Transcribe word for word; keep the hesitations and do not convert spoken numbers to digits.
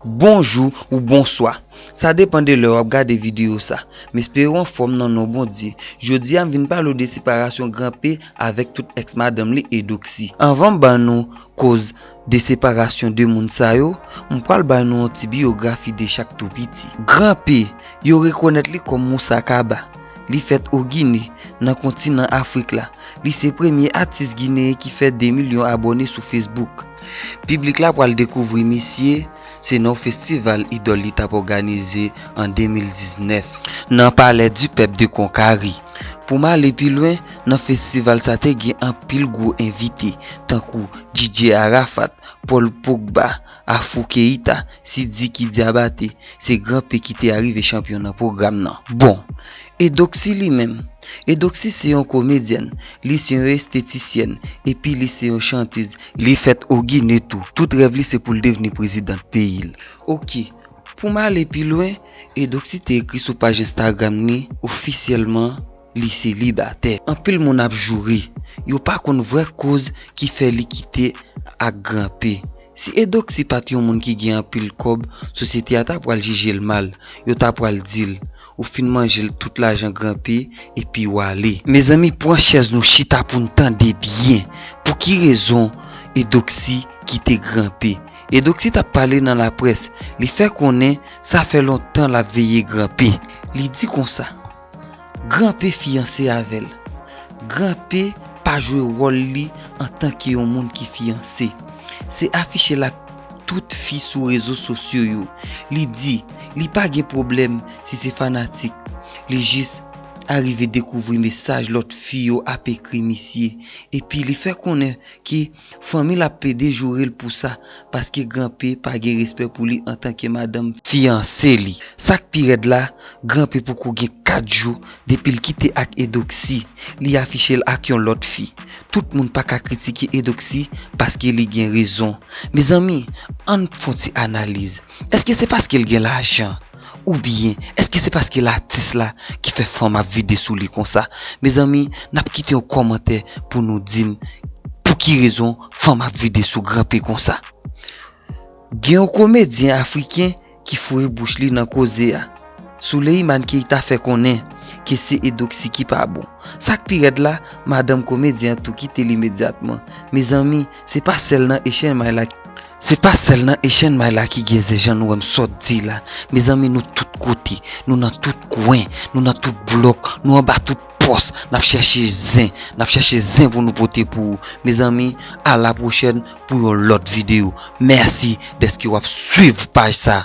Bonjou ou bonswa. Sa depann de lè w ap gade videyo sa. M espere w anfòm nan non Bondye. Jodi a m vin pale w de separasyon Gran P avèk tout èks madanm li Edoxy. Anvan m ban nou koz de separasyon de moun sa yo, m pral ba nou yon ti biyografi de chak tou piti. Gran P, yo rekonèt li kòm Moussa Kaba. Li fèt o Gine, nan kontinan Afrik la. Li se premye atis gineyen ki fè de milyon abòne sou Facebook. Piblik la pral dekouvri misye, se nan yon festival idòl li t ap òganize an de mil diznèf, nan Palais du Peuple de Conakry. Pou m ale pi lwen, nan festival sa te gen anpil gwo envite, tankou D J Arafat, Paul Pogba, Afou Keita, Sidiki Diabaté, se Gran P ki te arive chanpyon nan pwogram nan. Bon, Edoxy li menm. Edoxy se yon komedyèn, li se yon estetisyèn, epi li se yon chantèz. Li fèt o Gine tou. Tout rèv li se pou l devni prezidant peyi l. Oke, pou m ale pi lwen, Edoxy te ekri sou paj Instagram li, ofisyèlman, li selibatè. Anpil moun ap joure, yo pa konn vrè koz ki fè li kite ak Gran P. Si Edoxy pa t yon moun ki gen anpil kòb, sosyete a ta pral jije l mal. Yo ta pral di l, ou fin manje l tout lajan Gran P epi w ale. Mezanmi, pran chèz nou chita pou n tande byen. Pou ki rezon Edoxy kite Gran P? Edoxy t ap pale nan laprès, li fè konnen sa fè lontan l ap veye Gran P. Li di konsa, Gran P fiyanse avè l. Gran P pa jwe wòl li antanke yon moun ki fiyanse. Se afiche l ak tout fi sou rezo sosyo yo. Li di, li pa gen pwoblèm si se fanatik. Li jis arive dekouvri mesaj lòt fi yo ap ekri misye. Epi li fè konnen ke fanmi l ap plede joure l pou sa, paske Gran P pa gen respè pou li antanke madanm fiyanse li. Sa k pi rèd la, Gran P poko gen kat jou depi l kite ak Edoxy, li afiche l ak yon lòt fi. Tout moun pa ka kritike Edoxy paske li gen rezon. Mezanmi, ann fè yon ti analiz. Èske se paske l gen lajan? Oubyen, èske se paske l atis la ki fè fanm ap vide sou li konsa? Mezanmi, n ap kite yon kòmantè pou nou di m pou ki rezon fanm ap vide sou Gran P konsa. Gen yon komedyen afriken ki foure bouch li nan koze a. Souleymane Keita fè konnen ke se Edoxy ki pa bon. Sa k pi rèd la, madanm komedyen an tou kite l imedyatman. Mezanmi, se pa sèl nan Asian May la, se pa sèl nan Asian May la ki gen zen jan nou wè m sot di la. Mezanmi, nou tout kote, nou nan tout kwen, nou nan tout blòk, nou anba tout pòs, n ap chèche zen, n ap chèche zen pou nou pote pou ou. Mezanmi, a la pwochèn pou yon lòt videyo. Mèsi dèske w ap swiv paj sa.